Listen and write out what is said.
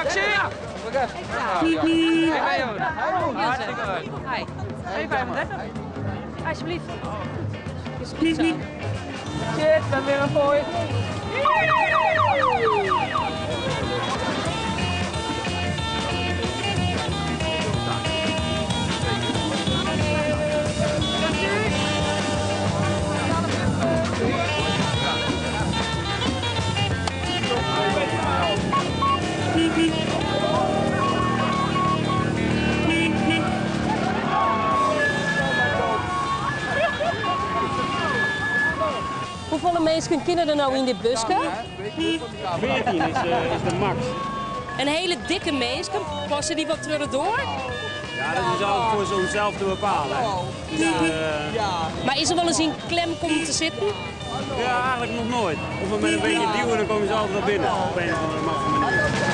Taxi! Hi. 2,35. Alsjeblieft. Is goed zo. Shit, ben weer een fooi. Hoefolle minsken kinne der no yn dit buske? 14 is de max. En hele dikke minsken, passe dy wat troch de doar? Ja, dat is altijd voor zo'n te bepalen. Dus, Mar is der wolris ien klem kommen te sitten? Ja, eigenlijk nog nooit. Of we met een beetje duwen, dan komen ze altijd wel binnen. Op een of andere manier.